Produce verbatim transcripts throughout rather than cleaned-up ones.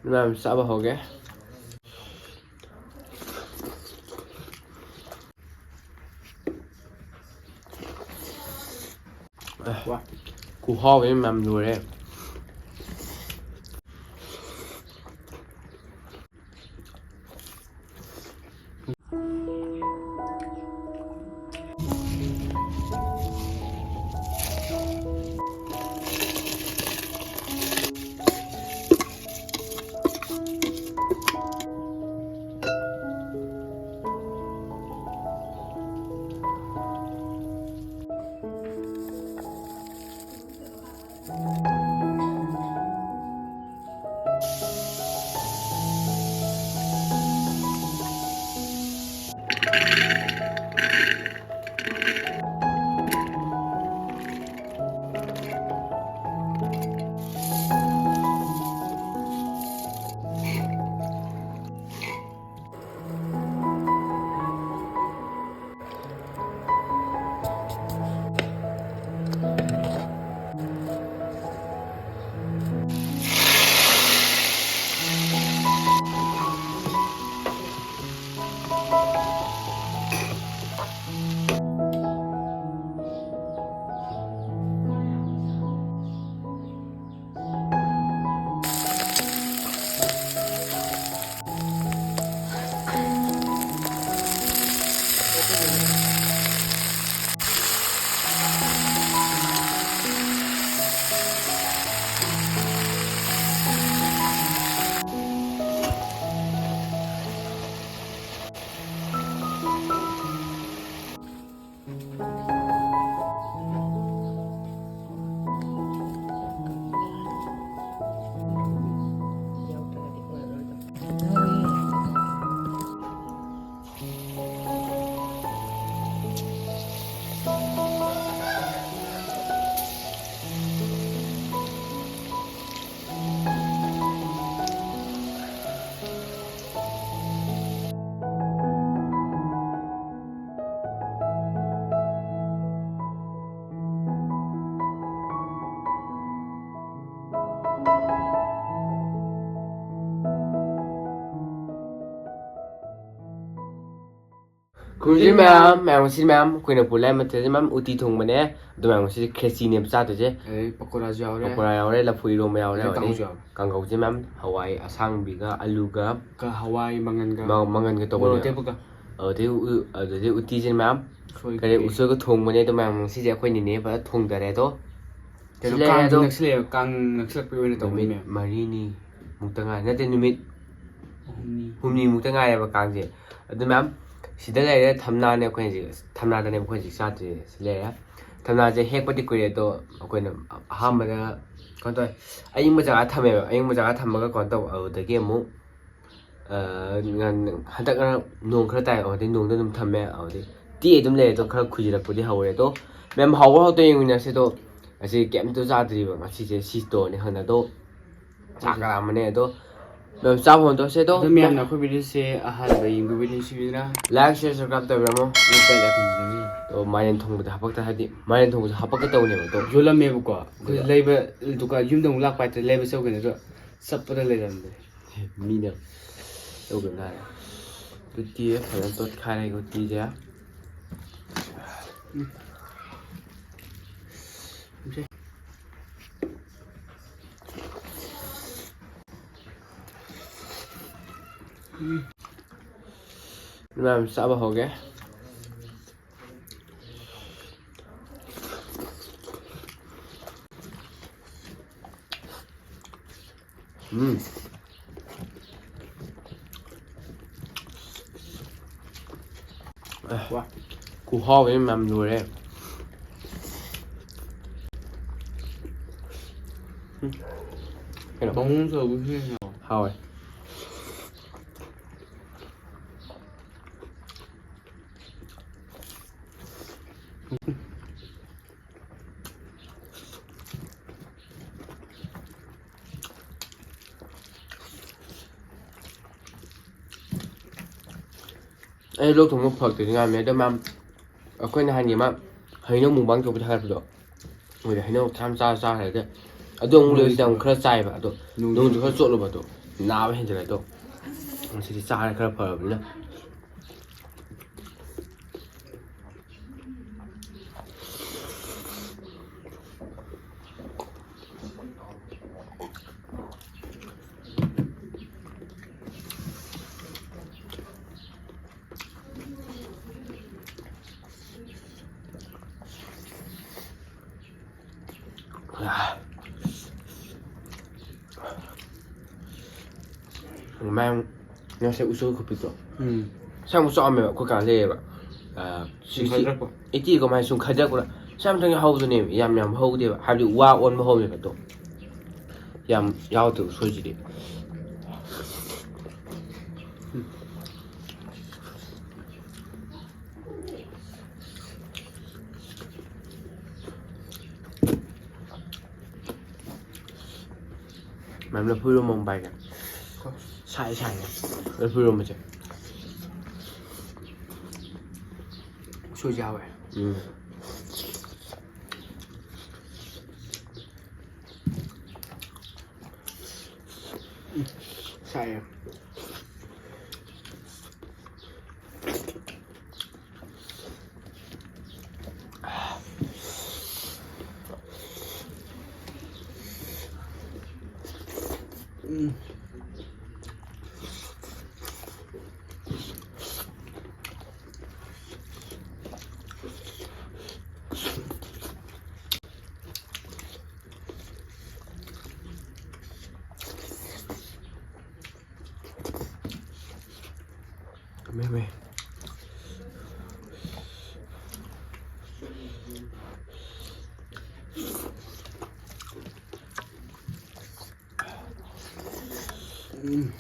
ꯃꯌꯥꯝ ꯆꯥꯕ ꯍꯧꯒꯦ꯫ ꯑ, ꯈꯨꯍꯥꯎ ꯑꯃ ꯃꯌꯥꯝ ꯂꯣꯏꯔꯦ꯫ ꯈꯨꯔꯨꯝꯖꯔꯤ ꯃꯌꯥꯝ, ꯃꯌꯥꯝ ꯉꯁꯤꯗꯤ ꯃꯌꯥꯝ ꯑꯩꯈꯣꯏꯅ ꯄꯨꯂꯥꯏ ꯃꯊꯦꯜꯁꯦ ꯃꯌꯥꯝ ꯎꯇꯤ ꯊꯣꯡꯕꯅꯦ꯫ ꯑꯗꯣ ꯃꯌꯥꯝ ꯉꯁꯤꯗꯤ ꯈꯦꯆꯤꯅꯦꯕ ꯆꯥꯗꯣꯏꯁꯦ꯫ ꯑꯗꯩ ꯄꯀꯣꯔꯥꯁꯨ ꯌꯥꯎꯔꯦ꯫ ꯄꯀꯣꯔꯥ ꯌꯥꯎꯔꯦ, ꯂꯐꯨ ꯏꯔꯣꯝꯕ ꯌꯥꯎꯔꯦ, ꯑꯗꯩ ꯑꯗꯩ ꯀꯥꯡꯍꯧꯁꯨ ꯌꯥꯎꯔꯦ꯫ ꯀꯥꯡꯍꯧꯁꯦ ꯃꯌꯥꯝ ꯍꯋꯥꯏ ꯑꯁꯥꯡꯕꯤꯒ ꯑꯂꯨꯒ ꯀ-, ꯍꯋꯥꯏ ꯃꯪꯒꯟꯒ ꯃ-, ꯃꯪꯒꯟꯒ ꯃꯣꯔꯣꯛ ꯇꯧꯕꯅꯦ꯫ ꯑꯇꯦꯛꯄꯒ꯫ ꯑꯗꯩ ꯎ-, ꯑꯗꯩ ꯎꯇꯤꯁꯦ ꯃꯌꯥꯝ ꯎꯁꯣꯏ ꯀꯔꯤ ꯀꯩꯀꯩ꯫ ꯎꯁꯣꯏꯒ ꯊꯣꯡꯕꯅꯦ꯫ ꯑꯗꯣ ꯃꯌꯥꯝ ꯉꯁꯤꯁꯦ ꯑꯩꯈꯣꯏ ꯅꯤꯅꯦ ꯐꯖꯅ ꯊꯣꯡꯗꯔꯦ꯫ ꯑꯗꯣ ꯀꯩꯅꯣ, ꯁꯤ ꯂꯩꯔꯦ꯫ ꯀꯥꯡꯁꯨ ꯑꯗꯣ ꯅꯛꯁꯤꯜꯂꯛꯑꯦ, ꯀꯥꯡ ꯅꯛꯁꯤꯜꯂꯛꯄꯒꯤ ꯑꯣꯏꯅ ꯇꯧꯕꯅꯦ ꯅꯨꯃꯤꯠ ꯃꯌꯥꯝ꯫ ꯃꯔꯤꯅꯤ ꯃꯨꯛꯇ ꯉꯥꯏ-, ꯅꯠꯇꯦ, ꯅꯨꯃꯤꯠ ꯍꯨꯝꯅꯤ꯫ ꯍꯨꯝꯅꯤꯃꯨꯛꯇ ꯉꯥꯏꯔꯦꯕ ꯀꯥꯡꯁꯦ꯫ ꯑꯗꯨ ꯃꯌꯥꯝ ꯁꯤꯗ ꯂꯩꯔꯦ꯫ ꯊꯝꯅꯥꯅꯦ ꯑꯩꯈꯣꯏ ꯍꯧꯖꯤꯛ, ꯊꯝꯅꯥꯗꯅꯦ ꯑꯩꯈꯣꯏ ꯍꯧꯖꯤꯛ ꯆꯥꯗꯣꯏꯁꯦ꯫ ꯁꯤ ꯂꯩꯔꯦ꯫ ꯊꯝꯅꯥꯁꯦ ꯍꯦꯛꯄꯗꯤ ꯀꯨꯏꯔꯦ, ꯑꯗꯣ ꯑꯩꯈꯣꯏꯅ ꯑꯍꯥꯟꯕꯗ ꯀꯩꯅꯣ ꯇꯧꯋꯦ, ꯑꯏꯪꯕ ꯖꯒꯥ ꯊꯝꯃꯦꯕ꯫ ꯑꯏꯪꯕ ꯖꯒꯥ ꯊꯝꯃꯒ ꯀꯩꯅꯣ ꯇꯧꯕ, ꯑꯗꯨꯗꯒꯤ ꯑꯃꯨꯛ, ꯑ, ꯉꯟ-, ꯍꯟꯗꯛ ꯉꯔꯥꯡ ꯅꯣꯡ ꯈꯔ ꯇꯥꯏ, ꯑꯗꯨꯗꯩ ꯅꯣꯡꯗ ꯑꯗꯨꯝ ꯊꯝꯃꯦ, ꯑꯗꯨꯗꯩ ꯇꯦꯛꯑ ꯑꯗꯨꯝ ꯂꯩꯔꯦ꯫ ꯑꯗꯣ ꯈꯔ ꯈꯨꯏꯖꯤꯜꯂꯛꯄꯗꯤ ꯍꯧꯔꯦ꯫ ꯑꯗꯣ ꯃꯌꯥꯝ ꯍꯥꯎꯕ ꯍꯥꯎꯇ ꯌꯦꯡꯃꯤꯟꯅꯁꯦ꯫ ꯑꯗꯣ ꯑꯁꯤ ꯀꯩꯝꯇ ꯆꯥꯗ꯭ꯔꯤꯕ ꯉꯁꯤꯁꯦ, ꯁꯤ ꯇꯧꯔꯅꯤ ꯈꯪꯗꯦ꯫ ꯑꯗꯣ ꯆꯥꯛ ꯀꯥꯝꯃꯅꯦ꯫ ꯑꯗꯣ ꯃꯌꯥꯝ ꯆꯥꯕ ꯍꯧꯅ ꯇꯧꯁꯦ꯫ ꯑꯗꯣ ꯑꯗꯣ ꯃꯌꯥꯝꯅ ꯑꯩꯈꯣꯏ ꯚꯤꯗꯤꯑꯣꯁꯦ ꯑꯍꯥꯟꯕ ꯌꯦꯡꯕꯤꯕ ꯅꯤꯡꯁꯤꯡꯕꯤꯗꯨꯅ like, share, subscribe ꯇꯧꯕꯤꯔꯝꯃꯣ꯫ ꯑꯗꯣ ꯃꯥꯏꯔꯦꯟ ꯊꯣꯡꯕꯗ ꯍꯥꯄꯛꯇ, ꯍꯥꯏꯗꯤ ꯃꯥꯏꯔꯦꯟ ꯊꯣꯡꯕꯗ ꯍꯥꯄꯛꯀꯦ ꯇꯧꯕꯅꯦꯕ꯫ ꯑꯗꯣ ꯌꯣꯜꯂꯝꯃꯦꯕꯀꯣ꯫ ꯑꯩꯈꯣꯏ ꯑꯗꯨꯒ ꯂꯩꯕ ꯗꯨꯀꯥꯟ, ꯌꯨꯝꯗ ꯑꯃꯨꯛ ꯂꯥꯛꯄ ꯍꯥꯏꯇꯥꯔꯦ, ꯂꯩꯕ ꯆꯧꯀꯤꯅꯦ꯫ ꯑꯗꯣ ꯆꯠꯄꯗ ꯂꯩꯔꯝꯗ꯭ꯔꯦ꯫ ꯃꯤꯅ ꯂꯧꯗꯅ ꯍꯥꯏꯔꯦ꯫ ꯎꯇꯤ ꯐꯖꯅ ꯇꯣꯠꯈꯥꯏꯔꯦ ꯎꯇꯤꯁꯦ꯫ ꯎꯝ꯫ ꯃꯌꯥꯝ ꯆꯥꯕ ꯍꯧꯒꯦ꯫ ꯎꯝ꯫ ꯑꯦ, ꯋꯥ꯫ ꯈꯨꯍꯥꯎ ꯑꯃ ꯌꯥꯝ ꯂꯣꯏꯔꯦ꯫ ꯎꯝ꯫ ꯀꯩꯅꯣ? ꯕꯥꯃꯣꯟ ꯇꯧꯕꯁꯨ ꯌꯥꯏ꯫ ꯍꯥꯎꯋꯦ꯫ ꯑꯩ ꯂꯣꯛ ꯊꯨꯡꯕ ꯐꯔꯛꯇꯗꯤ ꯉꯥꯏꯔꯝꯃꯦ꯫ ꯑꯗꯣ ꯃꯌꯥꯝ, ꯑꯩꯈꯣꯏ ꯅꯍꯥꯟꯒꯤ ꯑꯃ ꯍꯩꯅꯧ ꯃꯨꯛꯕꯥꯡ ꯇꯧꯕ ꯊꯥꯒꯠꯄꯗꯣ, ꯃꯣꯏꯗꯤ ꯍꯩꯅꯧ ꯃꯆꯥ ꯃꯆꯥ ꯆꯥꯈ꯭ꯔꯦ꯫ ꯑꯗꯣ ꯑꯃꯨꯛ ꯂꯩꯕꯁꯤꯗ ꯑꯃꯨꯛ ꯈꯔ ꯆꯥꯏꯕ꯫ ꯑꯗꯣ ꯅꯣꯡꯁꯨ ꯅꯣꯡꯁꯨ ꯈꯔ ꯆꯣꯠꯂꯨꯕ꯫ ꯑꯗꯣ ꯅꯥꯕ ꯍꯦꯟꯖꯜꯂꯦ꯫ ꯑꯗꯣ ꯉꯁꯤꯗꯤ ꯆꯥꯔꯦ ꯈꯔ ꯐꯔꯕꯅꯤꯅ꯫ ꯃꯌꯥꯝ ꯉꯁꯥꯏ ꯎꯁꯣꯏ ꯈꯨꯄꯤꯛꯇꯣ꯫ ꯎꯝ꯫ ꯁꯥꯏꯃꯨꯛ ꯆꯥꯎꯔꯝꯃꯦꯕ, ꯑꯩꯈꯣꯏ ꯀꯥ ꯂꯩꯌꯦꯕ꯫ ꯑ, ꯁꯤꯛꯁꯇꯤ, ꯁꯨꯝ ꯈꯥꯏꯖꯤꯜꯂꯛꯄ꯫ ꯑꯩꯠꯇꯤꯒ ꯃꯥꯏ ꯁꯨꯝ ꯈꯥꯏꯖꯤꯜꯂꯛꯄꯗ ꯁꯥꯏꯃꯨꯛꯇꯪ ꯍꯧꯕꯗꯨꯅꯦꯕ, ꯌꯥꯝ ꯌꯥꯝ ꯍꯧꯗꯦꯕ꯫ ꯍꯥꯏꯕꯗꯤ ꯋꯥ ꯑꯣꯟꯕ ꯍꯧꯋꯦꯕ ꯑꯗꯣ꯫ ꯌꯥꯝ ꯌꯥꯎꯗꯦ ꯎꯁꯣꯏꯁꯤꯗꯤ꯫ ꯃꯌꯥꯝ ꯂꯐꯨ ꯏꯔꯣꯝꯕ ꯑꯃ ꯄꯥꯏꯒꯦ꯫ ꯁꯥꯏ ꯁꯥꯏꯅꯦ ꯂꯐꯨ ꯏꯔꯣꯝꯕꯁꯦ꯫ ꯎꯁꯣꯏꯁꯨ ꯌꯥꯎꯋꯦ꯫ ꯎꯝ꯫ ꯁꯥꯏꯌꯦ꯫ ꯎꯝ꯫ ꯃꯦ, ꯃꯦ꯫ ꯎꯝ꯫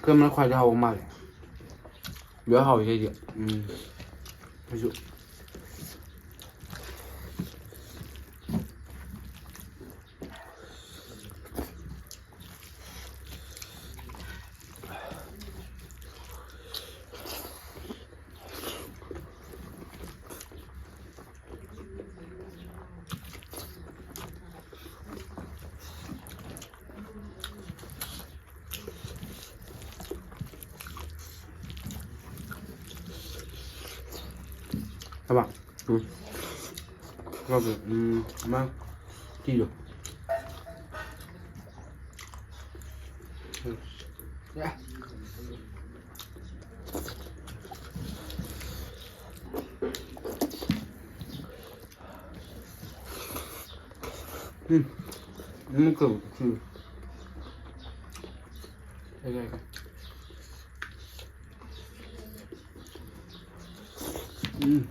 ꯀꯔꯝꯕꯅ ꯈ꯭ꯋꯥꯏꯗꯩ ꯍꯥꯎꯕ ꯃꯥꯜꯂꯦ? ꯂꯣꯏ ꯍꯥꯎꯋꯤ ꯑꯩꯗꯤ꯫ ꯎꯝ꯫ ꯑꯩꯁꯨ꯫ ꯑꯃ꯫ ꯎꯝ꯫ ꯎꯝ, ꯑꯃ꯫ ꯇꯤꯗꯣ꯫ ꯎꯝ꯫ ꯑꯃꯨꯛꯀ꯫ ꯎꯝ꯫ ꯌꯥꯏ, ꯌꯥꯏ, ꯌꯥꯏ꯫ ꯎꯝ꯫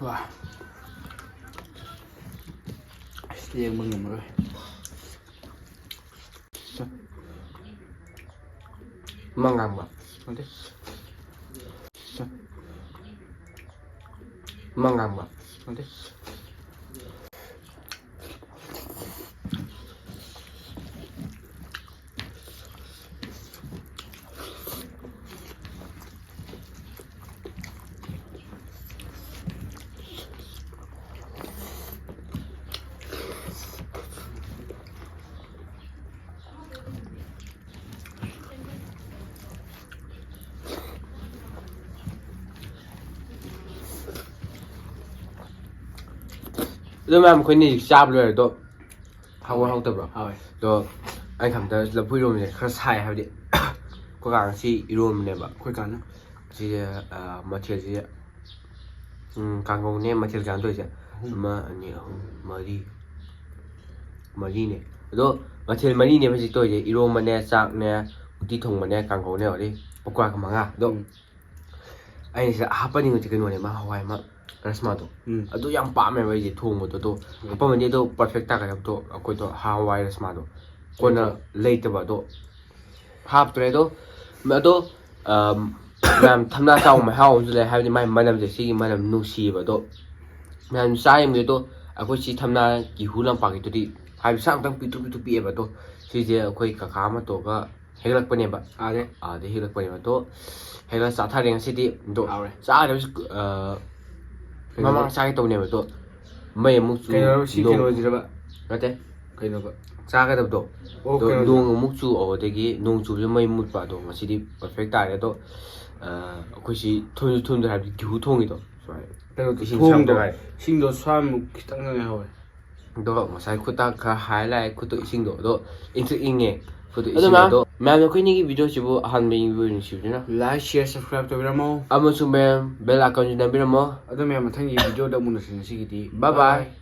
ꯋꯥ꯫ ꯑꯁ, ꯂꯦꯡꯕ ꯉꯝꯃꯔꯣꯏ꯫ ꯃꯪ ꯉꯥꯡꯕ꯫ ꯅꯠꯇꯦ꯫ ꯃꯪ ꯉꯥꯡꯕ꯫ ꯅꯠꯇꯦ꯫ ꯑꯗꯣ ꯃꯌꯥꯝ, ꯑꯩꯈꯣꯏꯅꯤ ꯆꯥꯕ ꯂꯣꯏꯔꯦ꯫ ꯑꯗꯣ ꯍꯥꯎꯕ꯭ꯔꯥ ꯍꯥꯎꯇꯕ꯭ꯔꯣ? ꯍꯥꯎꯋꯦ꯫ ꯑꯗꯣ ꯑꯩ ꯈꯪꯗ ꯂꯐꯨ ꯏꯔꯣꯝꯕꯁꯦ ꯈꯔ ꯁꯥꯏ ꯍꯥꯏꯕꯗꯤ ꯑꯩꯈꯣꯏ ꯀꯥ ꯉꯁꯤ ꯏꯔꯣꯝꯕꯅꯦꯕ꯫ ꯑꯩꯈꯣꯏ ꯀꯥꯅ꯫ ꯁꯤꯁꯦ, ꯑ, ꯃꯊꯦꯜꯁꯦ ꯎꯝ, ꯀꯥꯡꯒꯧꯅꯦ ꯃꯊꯦꯜ ꯀꯌꯥꯅꯣ ꯇꯧꯔꯤꯁꯦ? ꯑꯍꯨꯝ꯫ ꯑꯃ, ꯑꯅꯤ, ꯑꯍꯨꯝ, ꯃꯔꯤ꯫ ꯃꯔꯤꯅꯦ꯫ ꯑꯗꯣ ꯃꯊꯦꯜ ꯃꯔꯤꯅꯦꯕ ꯍꯧꯖꯤꯛ ꯇꯧꯔꯤꯁꯦ: ꯏꯔꯣꯝꯕꯅꯦ, ꯆꯥꯛꯅꯦ, ꯎꯇꯤ ꯊꯣꯡꯕꯅꯦ, ꯀꯥꯡꯒꯧꯅꯦ, ꯑꯗꯩ ꯄꯀꯣꯔꯥꯒ ꯃꯉꯥ꯫ ꯑꯗꯣ ꯎꯝ꯫ ꯑꯩꯅ ꯁꯤꯗ ꯍꯥꯞꯄꯟꯅꯤꯡꯕꯁꯦ ꯀꯩꯅꯣꯅꯦ, ꯃꯥ ꯍꯋꯥꯏ ꯑꯃ ꯔꯁꯃꯥꯗꯣ꯫ ꯎꯝ꯫ ꯑꯗꯨ ꯌꯥꯝ ꯄꯥꯝꯃꯦꯕ ꯑꯩꯁꯦ ꯊꯣꯡꯕꯗꯣ꯫ ꯑꯗꯣ ꯎꯝ꯫ ꯍꯥꯞꯄꯝꯃꯗꯤ ꯑꯗꯣ ꯄꯔꯐꯦꯛ ꯇꯥꯒꯗꯕꯗꯣ ꯑꯩꯈꯣꯏꯗꯣ ꯍꯋꯥꯏ ꯔꯁꯃꯥꯗꯣ꯫ ꯀꯣꯟꯅ ꯂꯩꯇꯕ꯫ ꯂꯩꯇꯕ ꯑꯗꯣ ꯍꯥꯞꯇ꯭ꯔꯦ꯫ ꯑꯗꯣ, ꯑꯗꯣ, ꯑꯝ, ꯃꯌꯥꯝ ꯊꯝꯅꯥ ꯆꯥꯎ ꯃꯍꯥꯎ ꯑꯃꯁꯨ ꯂꯩ, ꯍꯥꯏꯕꯗꯤ ꯃꯥꯏ ꯃꯅꯝꯁꯦ, ꯁꯤꯒꯤ ꯃꯅꯝ ꯅꯨꯡꯁꯤꯌꯦꯕ꯫ ꯑꯗꯣ ꯃꯌꯥꯝ ꯆꯥ ꯌꯦꯡꯕꯤꯌꯨ꯫ ꯑꯗꯣ ꯑꯩꯈꯣꯏ ꯁꯤ ꯊꯝꯅꯥ ꯀꯤꯍꯨ ꯂꯝꯄꯥꯛꯀꯤꯗꯨꯗꯤ ꯍꯥꯏꯕꯗꯤ ꯁꯥ ꯑꯃꯇꯪ ꯄꯤꯛꯇ꯭ꯔꯨ ꯄꯤꯛꯇ꯭ꯔꯨ ꯄꯤꯛꯑꯦꯕ꯫ ꯑꯗꯣ ꯁꯤꯁꯦ ꯑꯩꯈꯣꯏ ꯀꯀꯥ ꯑꯃ ꯇꯧꯔꯒ ꯍꯦꯛꯂꯛꯄꯅꯦꯕ꯫ ꯑꯥꯗꯩ? ꯑꯥꯗꯩ ꯍꯦꯛꯂꯛꯄꯅꯦꯕ꯫ ꯑꯗꯣ ꯍꯦꯛꯂꯒ ꯆꯥꯊꯔꯦ ꯉꯁꯤꯗꯤ꯫ ꯑꯗꯣ ꯍꯥꯎꯔꯦ꯫ ꯆꯥꯒꯗꯕꯁꯤ, ꯑ, ꯀꯩꯅꯣ? ꯃꯃꯥꯡ ꯆꯥꯒꯦ ꯇꯧꯅꯦꯕ꯫ ꯑꯗꯣ ꯃꯩ ꯑꯃꯨꯛ ꯆꯨ-, ꯀꯩꯅꯣ, ꯁꯤ ꯅꯣꯡ-, ꯀꯩꯅꯣꯁꯤꯔꯕ? ꯅꯠꯇꯦ꯫ ꯀꯩꯅꯣꯕ? ꯆꯥꯒꯗꯕꯗꯣ꯫ ꯑꯣ, ꯑꯗꯣ ꯀꯩꯅꯣꯗꯣ꯫ ꯅꯣꯡ ꯑꯃꯨꯛ ꯆꯨ, ꯑꯗꯒꯤ ꯅꯣꯡ ꯆꯨꯕꯁꯨ ꯃꯩ ꯃꯨꯠꯄ꯫ ꯑꯗꯣ ꯉꯁꯤꯗꯤ ꯄꯔꯐꯦꯛ ꯇꯥꯔꯦ꯫ ꯑꯗꯣ, ꯑ, ꯑꯩꯈꯣꯏꯁꯤ ꯊꯨꯝꯁꯨ ꯊꯨꯝꯗ꯭ꯔꯦ, ꯍꯥꯏꯕꯗꯤ ꯀꯤꯍꯨ ꯊꯣꯡꯉꯤꯗꯣ ꯁꯨꯃꯥꯏꯅ꯫ ꯀꯩꯅꯣꯗꯣ, ꯏꯁꯤꯡ ꯊꯣꯡꯗꯣ, ꯁꯥꯕꯗ ꯉꯥꯏꯔꯦ꯫ ꯏꯁꯤꯡꯗꯣ ꯁ꯭ꯋꯥꯏꯃꯨꯛ ꯈꯤꯇꯪ ꯉꯥꯏꯍꯧꯔꯦ꯫ ꯑꯗꯣ ꯉꯁꯥꯏ ꯈꯨꯠꯇ ꯈꯔ ꯍꯥꯏ ꯂꯥꯛꯑꯦ, ꯈꯨꯠꯇꯣ ꯏꯁꯤꯡꯗꯣ꯫ ꯑꯗꯣ ꯏꯪꯁꯨ ꯏꯪꯉꯦ, ꯈꯨꯠꯇꯣ ꯑꯗꯣ ꯏꯁꯤꯡ꯫ ꯃꯌꯥꯝ, ꯑꯗꯣ ꯃꯌꯥꯝꯅ ꯑꯩꯈꯣꯏ ꯑꯅꯤꯒꯤ ꯚꯤꯗꯤꯑꯣꯁꯤꯕꯨ ꯑꯍꯥꯟꯕ ꯌꯦꯡꯕꯤꯕ ꯑꯣꯏꯅ ꯅꯨꯡꯁꯤꯕꯤꯗꯨꯅ like, share, subscribe ꯇꯧꯕꯤꯔꯝꯃꯣ꯫ ꯑꯃꯁꯨꯡ ꯃꯌꯥꯝ bell icon ꯁꯨ ꯅꯝꯕꯤꯔꯝꯃꯣ꯫ ꯑꯗꯣ ꯃꯌꯥꯝ ꯃꯊꯪꯒꯤ ꯚꯤꯗꯤꯑꯣꯗ ꯑꯃꯨꯛ ꯎꯅꯁꯤ꯫ ꯉꯁꯤꯒꯤꯗꯤ bye bye꯫ Bye bye꯫